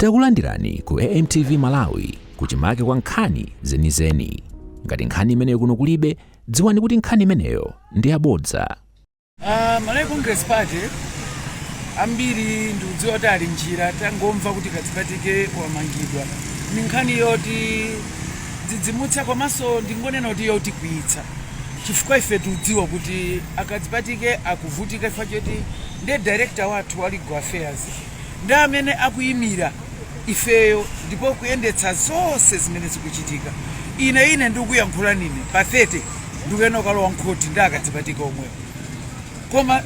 Takulandirani ku AMTV Malawi, kuchimake kwa nkhani zenizeni. Ngati nkhani imeneyo kuno kulibe, dziwani kuti nkhani imeneyo ndi yabodza. Malawi Congress Party ambiri ndikudziwa kuti ali njira, tangomva kuti Kadzipatike wamangidwa. Ni nkhani yoti dzidzimutsa, komanso ndingonena kuti yotikwiyitsa, chifukwa ife tikudziwa kuti aKadzipatike akuvutika chifukwa choti ndiye director wathu wa legal affairs, ndi amene akuyimira ifeyo ndipo kuyendetsa zonse zimene zikuchitika. Ine ndikuyankhula nine pa 30 ndikuyenda kukalowa mkhoti ndi aKadzipatike omwewo, koma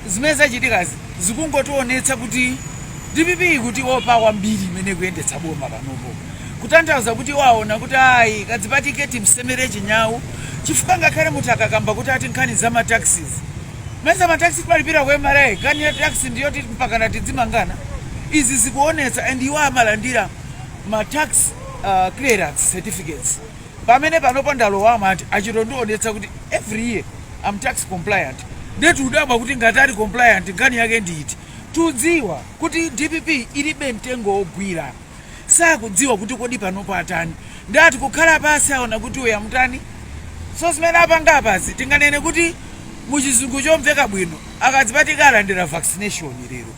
zimene zachitikazi zikungotionetsa kuti DPP kuti opa kwambiri imene kuyendetsa boma panopo, kutanthauza kuti waona kuti ayi, Kadzipatike timsemere chinyawu, chifukwa ngakhale munthu akakamba kuti ati nkhani za ma taxes, meza ma tax timalipira ku MRA, nkhani ya tax ndiyoti mpakana tidzimangana. Izi zikuonetsa, and iwo amalandira ma tax clearance certificates. Pamene panopo ndalowamo, ati achitondionetsa kuti every year am tax compliant. Ndetu udabwa kuti ngati ali compliant, nkhani yake nditi? Tudziwa kuti DPP ilibe mtengo wogwira, sakudziwa kuti kodi panopo atani. Ndati kukhala pasi aona kuti uyu amutani. So zimene apanga apazi, tinganene kuti muchizungu chomveka bwino, aKadzipatike alandira vaccination lero,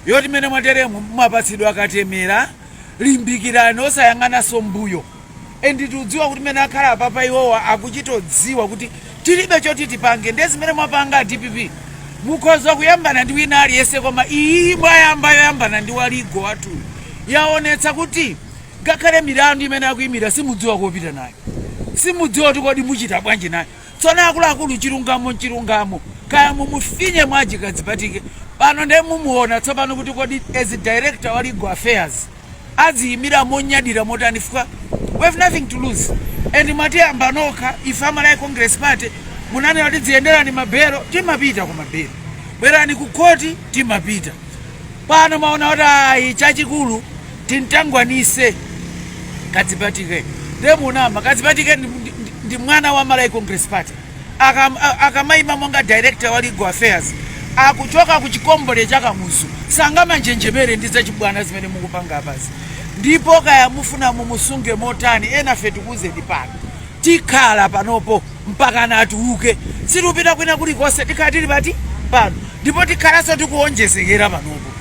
yoti mene mwateremo mumapatsidwa akatemera, limbikirani, osayang'ananso mbuyo. And tikudziwa kuti mene akhala apapa, iwowa akuchitodziwa kuti tilibe choti tipange. Ndiye zimene mwapanga DPP, mukhoza kuyambana ndi wina aliyense, koma iyi mwayamba yoyambana ndi wa legal wathuyu yaonetsa kuti ngakhale milandu imene akuyimira simudziwa kopita nayo, simudziwa kuti kodi muchita bwanji nayo. Tsono akuluakulu, chilungamo nchilungamo, kaya mumufinye mwaji Kadzipatike pano, ndiye mumuona tsopano kuti kodi as director wa legal affairs adziyimira monyadira motani, fika we have nothing to lose. And mwatiyamba nokha ife aMalawi Congress Party, munanena kuti dziyenderani mabhero, timapita ku mabhero, bwerani ku khoti, timapita. Pano maona kuti ayi, chachikulu tintangwanise Kadzipatike. Ndiye munama, Kadzipatike ndi mwana wa Malawi Congress Party. Akamayima monga director wa legal affairs, akuchoka ku chikombole cha Kamuzu, sangamanjenjemere ndi zachibwana zimene mukupanga apazi. Ndipo kaya mufuna mumusunge motani, ena fe tikuwuzeni pano, tikhala panopo mpaka natuluke, sitikupita kwina kulikonse. Tikhala tili pati pano, ndipo tikhalanso tikuwonjezekera panopo.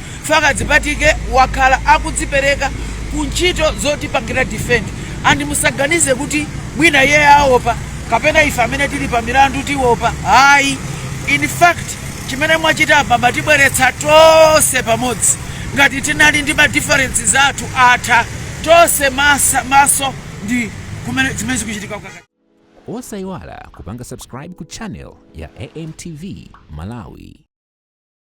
Kadzipatike wakhala akudzipereka ku ntchito zotipangira defend, and musaganize kuti mwina iye aopa kapena ife amene tili pa milandu tiopa, hayi. In fact, chimene mwachita apa, matibweretsa tonse pamodzi. Ngati tinali ndi ma differences athu, atha tonse masa, maso ndi kumene zimene zikuchitika kukaka. Osayiwala kupanga subscribe ku channel ya AMTV Malawi.